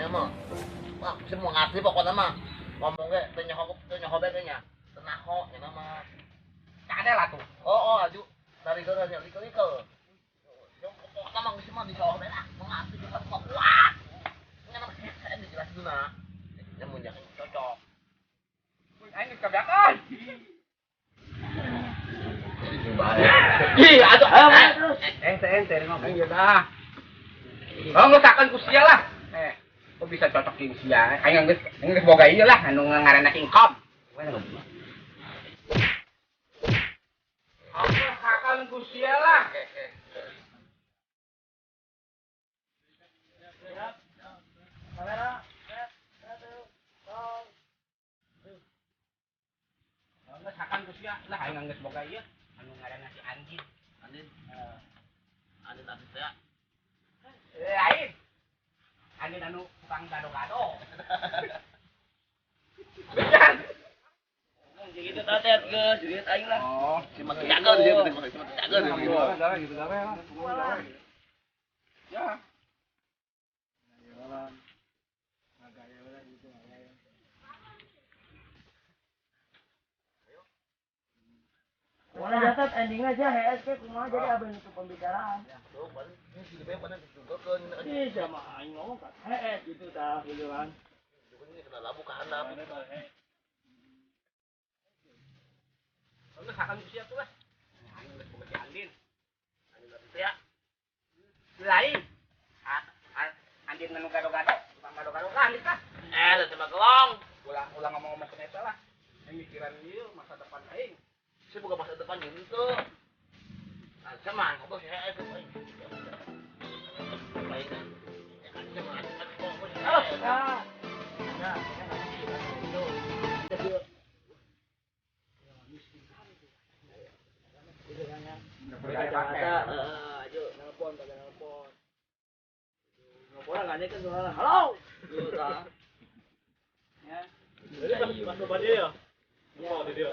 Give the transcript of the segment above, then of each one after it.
Mah. Wah, semua ngerti pokoknya mah. Ngomong ge teu nyaho be nya. Teu naho nya mah. Ada lah tuh. Oh, aju. Dari sana nya likel-likel. Pokoknya mah geus mah di sawah be lah. Ngerti kita mah kuat. Nya mah dijelasin dulu nah. Nya mun jangan cocok. Aing geus kabeakan. Ih, atuh. Terus. Ente ngomong ieu dah. Oh, ngusakan ku sia lah. Kok bisa cocok jeung sia? Aing geus boga ieu lah anu ngaranna King Kong. Ngusakan ku sia lah. Kamera. Ngusakan ku sia lah aing geus boga ieu anu ngaranna si Andin. Andin. Andin tadi teh. Lain. Andin anu tukang gado-gado. Benar. Gitu tatet geus, duit aing lah. Oh, si mah jago dia penting mah jago dia. Gitu lah. Ya. Mana jasad ending aja HSP kumaha jadi abang nutup pembicaraan. Tuh, paling ini si Beb paling juga ke. Ih, sama aing ngomong kan heeh gitu tah gitu kan. Ini kena labu ka handap. Geus akan usia tuh lah. Aing geus boga si Andin. Andin teh ya. Lain. Andin menu gado-gado, tukang gado-gado lah Andin lah. Eh, teh mah gelong. Ulah ngomong-ngomong ke eta lah. Aing mikiran ieu masa depan aing. Saya buka masa depan gitu. Nah, sama ngobrol sih heeh tuh. Baik. Oh, nah. Nah, ayo nelpon, pada nelpon. Nelpon nggak kan soalnya. Halo. Gitu ta. Ya. Jadi pas coba dia ya. Oh, dia.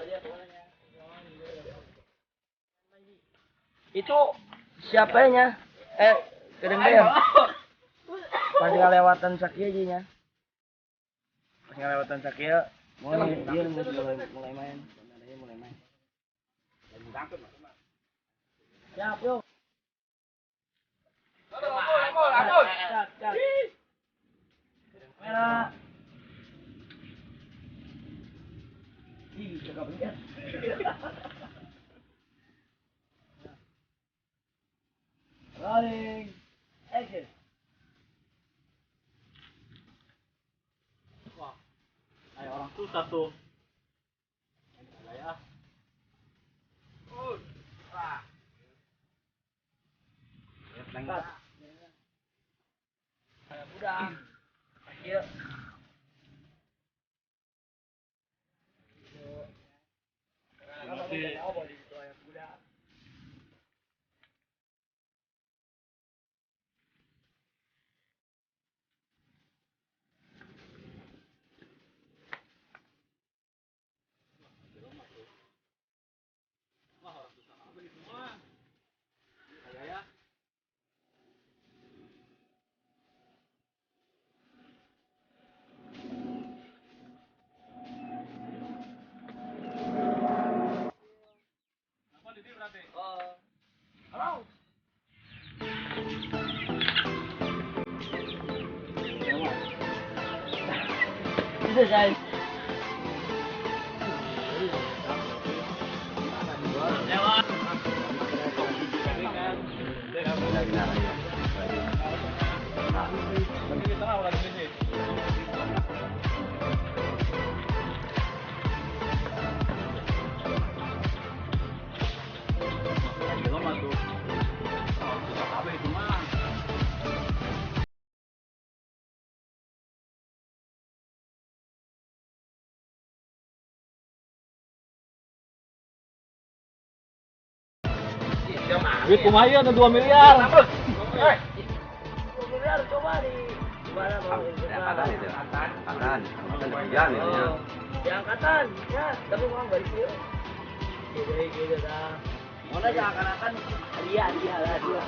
Itu siapanya? Kedeng ya. Pas ngalewatan sakieu nya. Pas ngalewatan sakieu, mulai dia mulai main. Nadanya mulai main. Siap, yo. Siap, siap. Merah. Ih, cakep banget. Rolling. Action. Wah, kayak orang susah tuh. Ya. Wah. Kayak budak. Iya. Halo. Bisa guys. Duit kumaha ieu 2 miliar. 2 miliar coba di gimana mau angkatan itu. Angkatan. Angkatan hujan itu ya. Di angkatan ya, tapi uang balik ieu. Gitu dah. Mana jangan akan dia lah dia.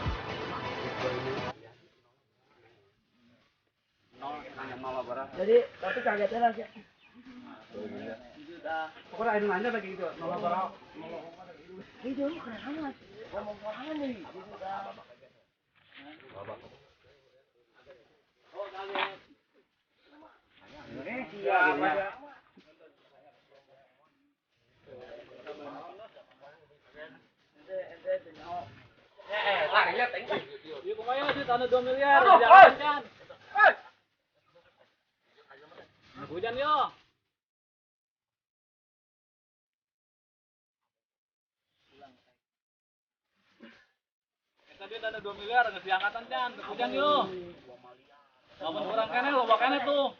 Jadi tapi kagetnya lah sih. Gitu dah. Pokoknya anu nanya lagi gitu, nol bara. Gitu keren amat. Ngomong sorangan nih. Gitu dah. Oh, kaget. Indonesia. Ieu kumaha duit anu 2 miliar. Aduh, Hujan yo. Eta duit ada 2 miliar geus diangkatan can, hujan yo. Lamun kurang keneh loba keneh tuh.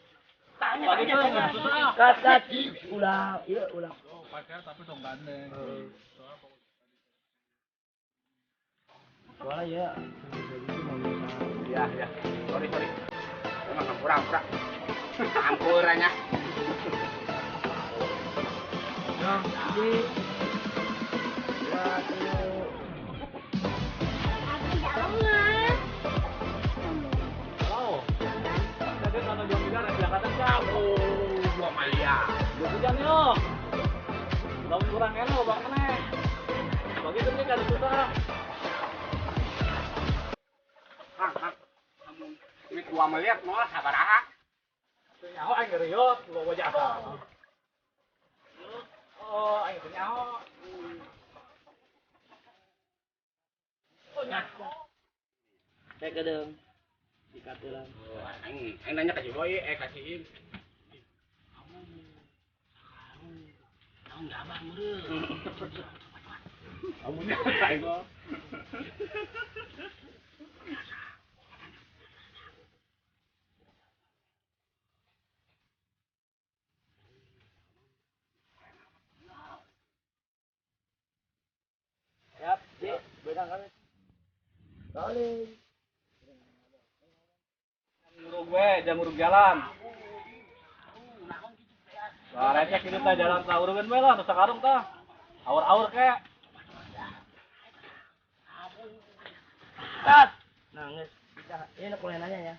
Tanya, tanya. Kat, kat. Ulah, iya ulah. Oh, pakai tapi dong gandeng. Soalnya ya, ya, ya. Sorry, sorry. Emang kurang, kurang. Ampurannya. Nah, jadi Halo. Tadi ada 2 miliar yang diangkatan can. Oh, 2 miliar. Hujan yo. Lamun kurang keneh loba keneh. Bagi kan susah. Hang, hang. Amun 2 miliar nol sabaraha. Teu nyaho aing ngeriot lo wajah. Oh, aing teu nyaho. Oh, nyaho. Saya kedeung. Dikatulan. Oh, aing nanya ka si Boy, ka si Im. Kamu enggak abah meureun. Kamu nyata aing. Siap, Dik. Benang kami. Rolling. Ngurug we, jangan ngurug jalan. Wah, recek ini tah jalan tah urugan we lah, nu sakarung tah. Aur-aur kek. Tat. Nah, geus. Ini nak boleh nanya ya.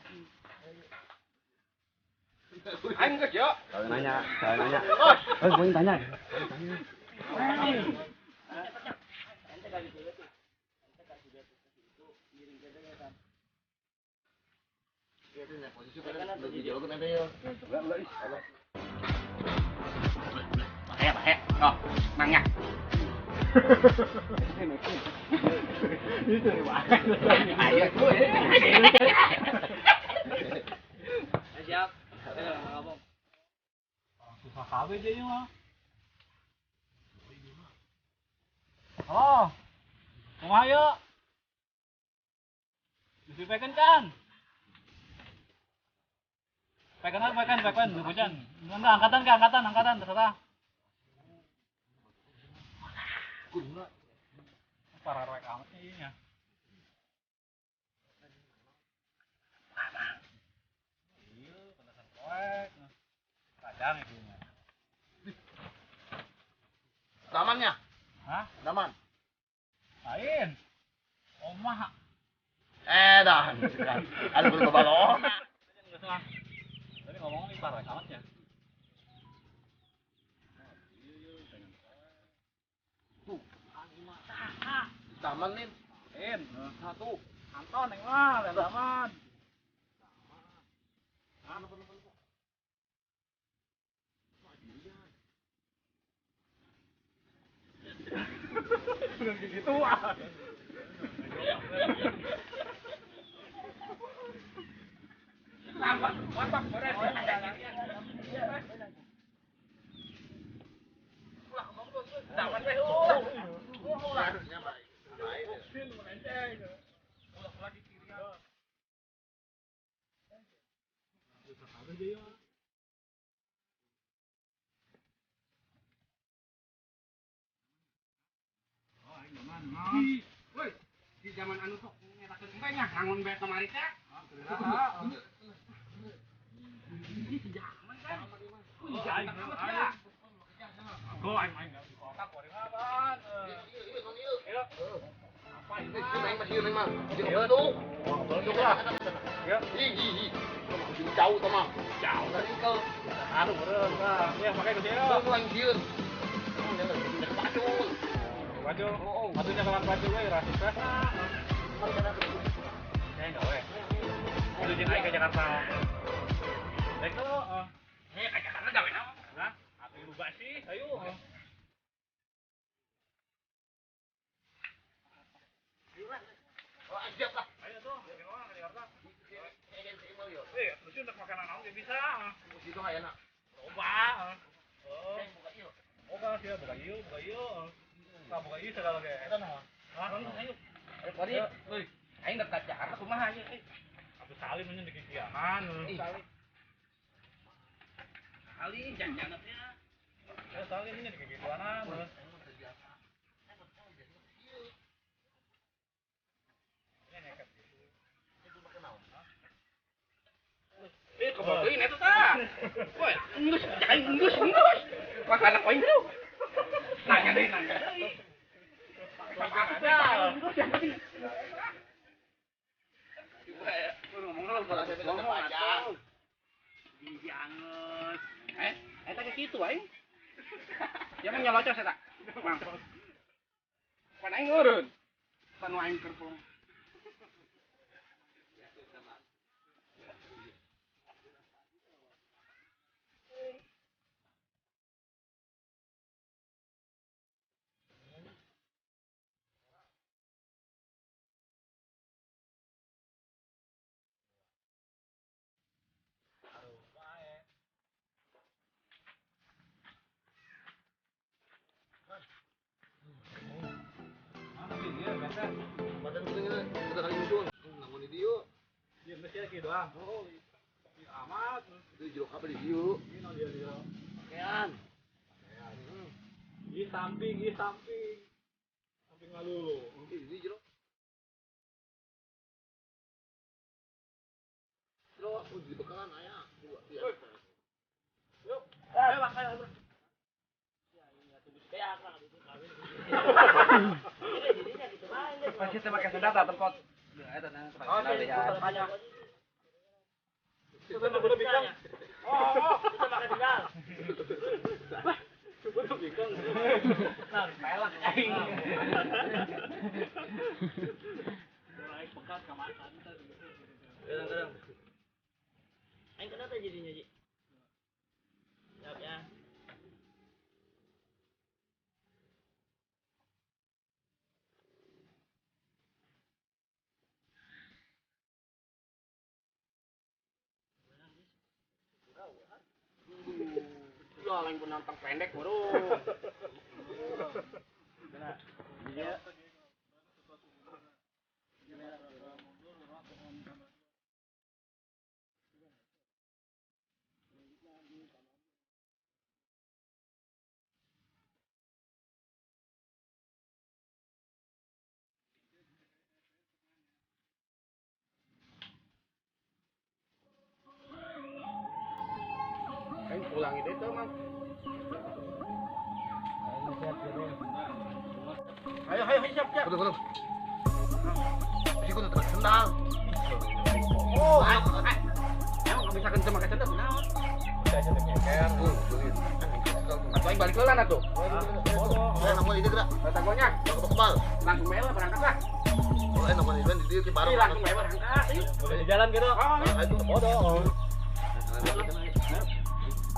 Aing geus yo. Kalau nanya, kalau nanya. Oh, gua tanya. Bahaya, bahaya. Oh, mangnya. Itu nih, bahaya. Ayo, gue. Siap. Susah kabeh jadi mah. Oh. Kumaha yuk? Disipekeun kan? Pekan, pekan, pekan, hujan. Enggak, angkatan ke angkatan, angkatan terserah. Parah rek amat nih ya. Iya, penasaran koek. Kadang itu. Tamannya? Hah? Taman. Lain. Omah. Dah. Ada belum balon. Tapi ngomong ini parah amat ya. Taman nih. In. Satu. Anton yang mah, dan taman. Bener gitu ah. Lambat, lambat, beres. Taman teh. Woi, di zaman anu sok ngetakeun teh nya ngangon bae kamari teh. Ini zaman kan. Wih, zaman amat ya. Go aing main di kota kuari mah apaan. Apa ini? Aing mah. Tuh. Tuh lah. Ya. Ih, ih, ih. Jauh tah mah. Jauh dari kau. Aduh, beureun tah. Ya pakai ku sieun. Tuh lain sieun. Bacul. Bacul. Atunya kawan bacul we rasis teh. Kayak gawe. Kudu jeung aing ke Jakarta. Rek tuh. Ke Jakarta gawe naon? Hah? Atuh rubah sih, ayo. Oh, siap lah. Ayo tuh, gimana ke Jakarta? Terus untuk makanan naon ge bisa. Situ hayana. Loba. Oh. Boga sih, boga ieu, boga ieu. Tah boga ieu segala ge. Eta naon? Hah? Ayo. Ayo bari. Euy, aing dekat Jakarta kumaha ieu? Atuh salim nya di kikiahan. Salim. Salim jangan-jangannya. Ya salim nya di kikiahan. Kebogeuin eta tah. Woi, geus aing geus geus. Makanan poin tuh. Nanya deui, nanya deui. Ngomong atuh. Diangeus. Eta ke kitu aing. Ya mah nyolocos eta. Mang. Pan aing eureun. Pan aing keur pulang. Sia kieu doang. Oh, amat. Itu jeruk apa di dieu? Ini dia dia. Pakean. Ih samping, ih samping. Samping lalu. Ini jeruk. Jeruk di bekalan aya. Yuk. Ayo, Bang, ayo. Pasti teh make sendal tempat. Oh, banyak. Itu udah bikang. Oh, itu pakai sendal. Coba tuh bikang. Nah, pelak aing. Naik pekat ka makan tadi. Kadang-kadang. Aing kenapa jadinya, Ji? Siap ya. Ya lain penonton pendek bro. Iya. Aing ulangi deh tuh, Mang. Ayo, ayo, siap, siap. Betul, betul. Sih kudu terus sendal. Oh, emang nggak bisa kenceng pakai sendal, kunaon? Udah aja nyeker. Atau aing balik heula atuh. Oh, nomor ini gerak. Batagonya, kebal. Langsung bae lah berangkat lah. Oh, nomor ini di dieu bareng. Langsung bae berangkat. Boleh jalan gitu. Oh, bodoh.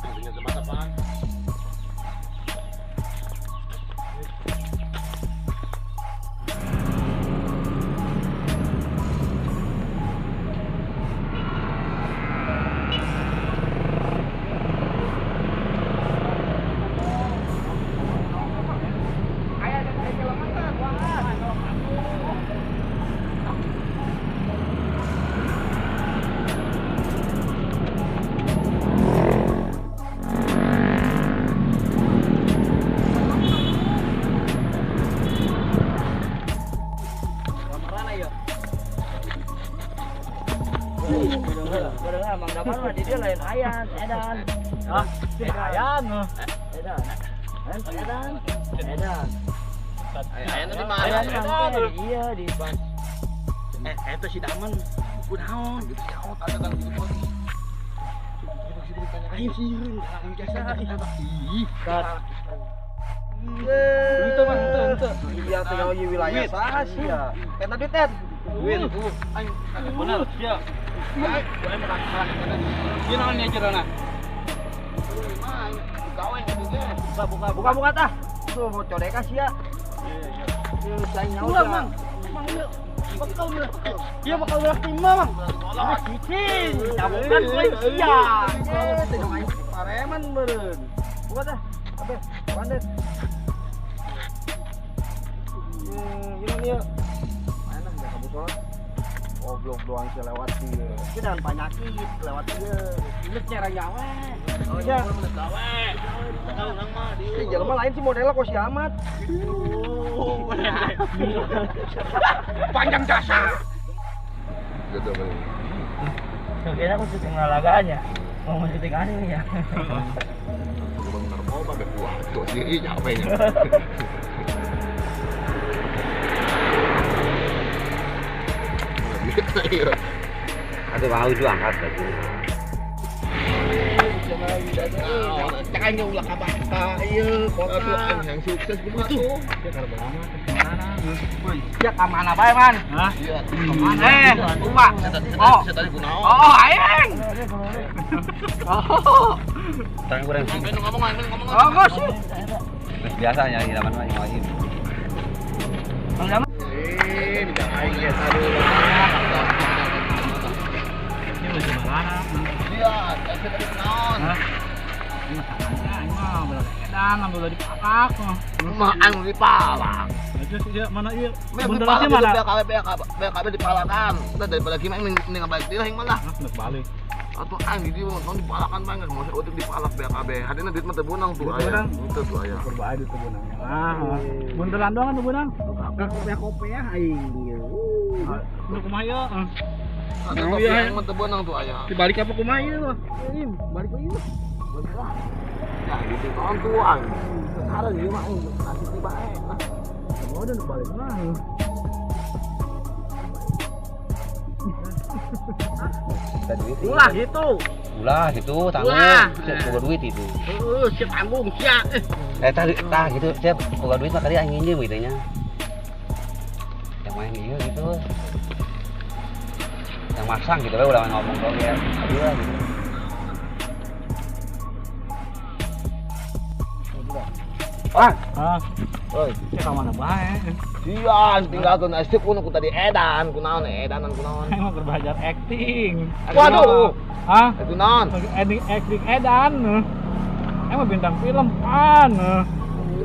Punya tempat apaan? Mang Daman mah di dia lain ayan, edan. Hah? Ayan. Edan. Edan. Edan. Ayan di mana? Iya di pas. Eta si Daman kunaon gitu nyaho tanda tanda gitu pos. Ayo sieun, aing jasa. Ih. Itu mah henteu. Iya teh ieu wilayah saha sia? Eta duit teh. Duit. Aing bener sia. Aing ieu naon nya jerona? Buka buka buka tah. Tuh codeka sia. Iya iya. Ulah Mang. Mang ieu bakal belah. Ieu bakal belah timah Mang. Ah cicing. Cabukan lain sia. Teh aing pareman meureun. Buka tah. Abe, pandet. Gini nih. Mana enggak kamu sholat? Goblok doang sih lewat sih. Kita jangan penyakit lewat dia. Ini cara nyawa. Oh iya, bener gawe. Tahu nang mah di. Jelema lain sih modelnya kok si amat. Panjang jasa. Gitu bang. Kira aku syuting laganya. Mau syuting anime ya. Bang narkoba berdua. Tuh sih capeknya. Ada mau juga angkat lagi. Cek aing ulah ka bata ieu kota yang sukses kumaha tuh. Ya karena lama kemana? Ya ka mana bae man? Hah? Iya. Kemana? Kumaha? Oh. Saya tadi kunaon? Oh, aing. Oh. Tangan kurang sih. Ngomong ngomong. Oh, geus. Biasa ya hiraman mah yang lain. Bang Daman. Eh, bijak aing ya aduh. Ini masih mana? Iya, saya tadi kunaon? Hah? Ini masalahnya, ini mah belah edan, ambil di palak. Mah aing dipalak. Aja sih ya, mana ieu? Bener sih mana? BKB BKB dipalakan. Udah daripada gimana mending balik deui lah yang mana? Nah, balik. Atau aing di dieu mah dipalakan banget, mau utik dipalak BKB. Hadina duit mah teu beunang tuh aya. Itu tuh aya. Kurba aja teu beunang. Ah, bunderan doang teu beunang. Kopiah aing ieu. Nu kumaha ieu? Ada kopiah yang mah teu beunang tuh aya. Dibalik apa kumaha ieu? Ieu balik ieu. Balik lah. Ya gitu naon tuh aing. Sekarang ieu mah aing kasih tiba bae. Mau udah balik mah. Ulah gitu. Ulah gitu, tanggung. Siap boga duit itu. Heeh, siap tanggung, siap. Tah gitu, siap boga duit mah kali aing nginjem gitu nya. Yang main ieu gitu. Yang masang gitu we ulah ngomong doang ya. Aduh lah gitu. Wah. Ah. Oi, cek ka mana bae? Sian tinggalkeun SD kuno ku tadi edan, kunaon edanan kunaon. Emang keur belajar acting. Waduh. Hah? Itu naon? Acting edan. Emang bintang film pan.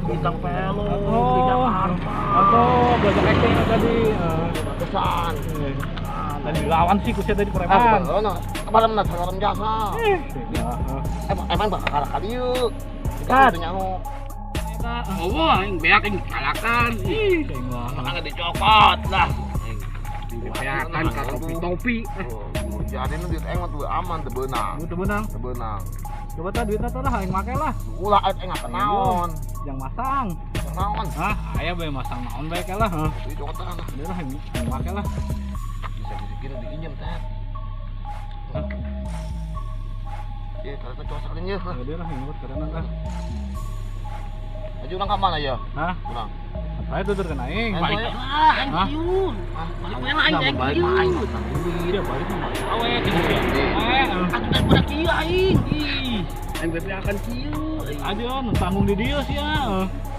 Bintang film di Jakarta. Atau belajar acting tadi. Kesan. Tadi dilawan sih kusia tadi preman. Ah, kemarin mah salam jasa. Emang bakal kalah ka dieu. Kat. Oh, aing beak aing kalakan. Ih, makanya dicokot lah. Dibeakan ka topi-topi. Jadi nu duit aing mah tuh aman teu beunang. Teu beunang. Teu beunang. Coba tah duitna tah lah aing make lah. Ulah aing ngapa naon. Yang masang. Yang naon? Hah, aya bae masang naon bae lah, heuh. Dicokot tah lah. Udah lah aing make lah. Bisa dibikin diinjem teh. Hah? Ieu karena cocok sakalian ye. Udah lah aing karena lah. Aja urang ka mana ya? Hah? Urang. Saya tutur kena aing. Balik lah aing cium. Balik lah aing aing cium. Iya balik mah balik awe gitu ya. Atuh daripada kieu aing. Ih, aing bebeakan kieu. Aja nu tanggung di dieu sia.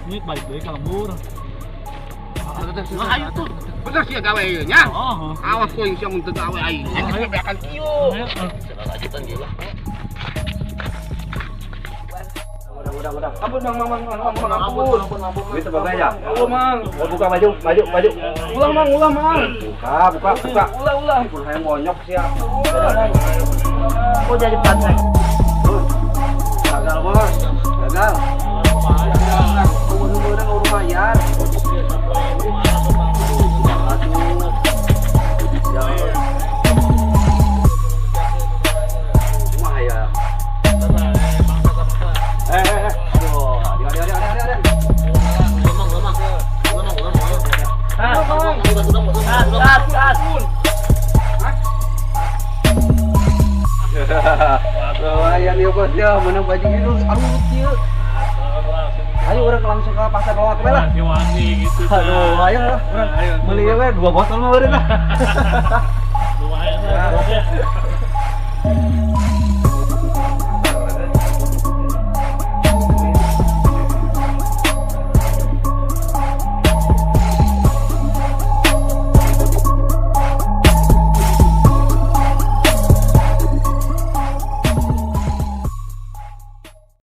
Ini balik deui ka lembur. Nah, ayo tuh. Bener sia gawe ieu nya. Awas kowe sia mun teu gawe aing. Aing bebeakan kieu. Lanjutan ieu lah. Udah. Ampun Bang, Mang, ampun. Ampun. Duit sebagai ya. Allah, Mang. Oh, buka baju. Ulah, Mang, ulah, Mang. Buka. Ulah. Pun hayang monyok sia. Kok jadi pantai? Gagal, Bos. Gagal. Tunggu lumayan. Aduh. Ya. Cuma ya. Aduh, ada. Ngomong. Kat. Lumayan ya bos ya, menang baju itu aduh kieu. Ayo orang langsung ke pasar lawak we lah. Wangi gitu. Aduh, ayo lah. Beli we 2 botol mah beureun lah. Lumayan lah.